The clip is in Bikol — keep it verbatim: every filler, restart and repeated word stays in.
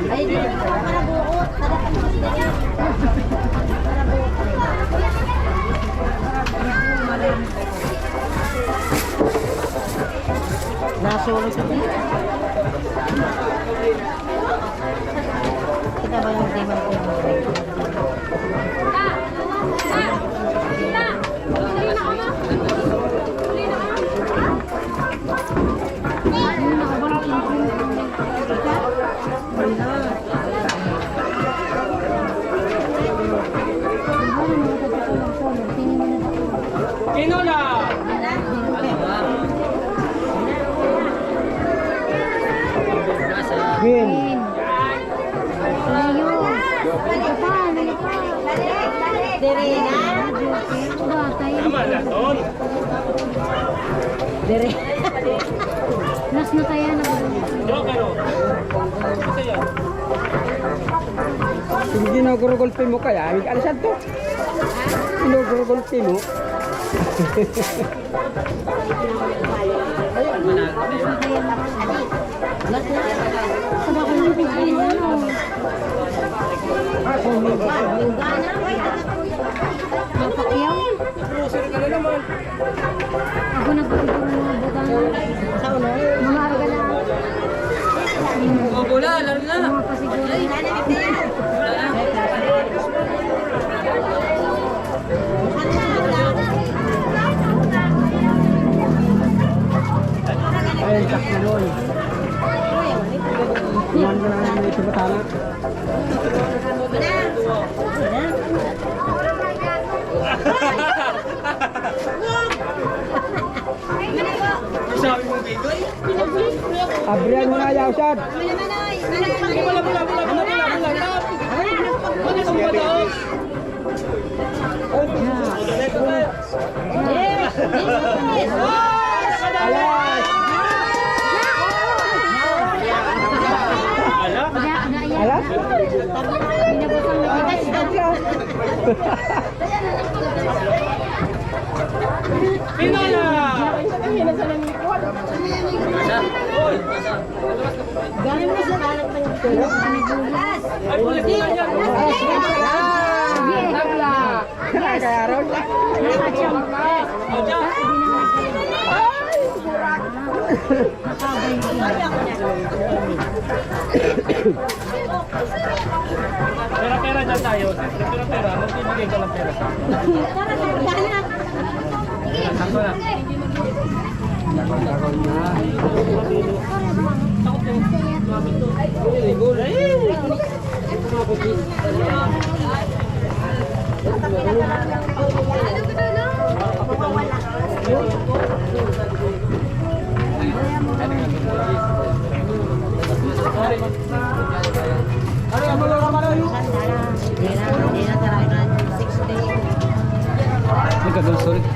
Ay, di ko pa nabuot. Talagang gusto niya. Nasulog ko din. Kita ba yung di man Tinola! Green. Ayun. Ito pa, ano pa? Dire na. Tama na, Ton. Dire. Last na tayo na. Joker, oh. Ito yun. Kung ginugurugulpi mo kaya, alisan to. Ginugurugulpi mo. Mapakyaw. Ako na po siguro mga butang. Mga arga na. Mga pasiguro. Ay, sakto nun. Iwan ko na lang dito, matala. Sabi mo, Bigoy? Abrihan mo na, Yaw, shot. Alas! Alas? Pinola! Galing na sa kalat ng ito. Ay, pulis na yan! Tabla! Kaya ron. Pera-pera dyan tayo. Pera-pera. Magbibigay ka ng pera. Sakto na. Ay, sorry.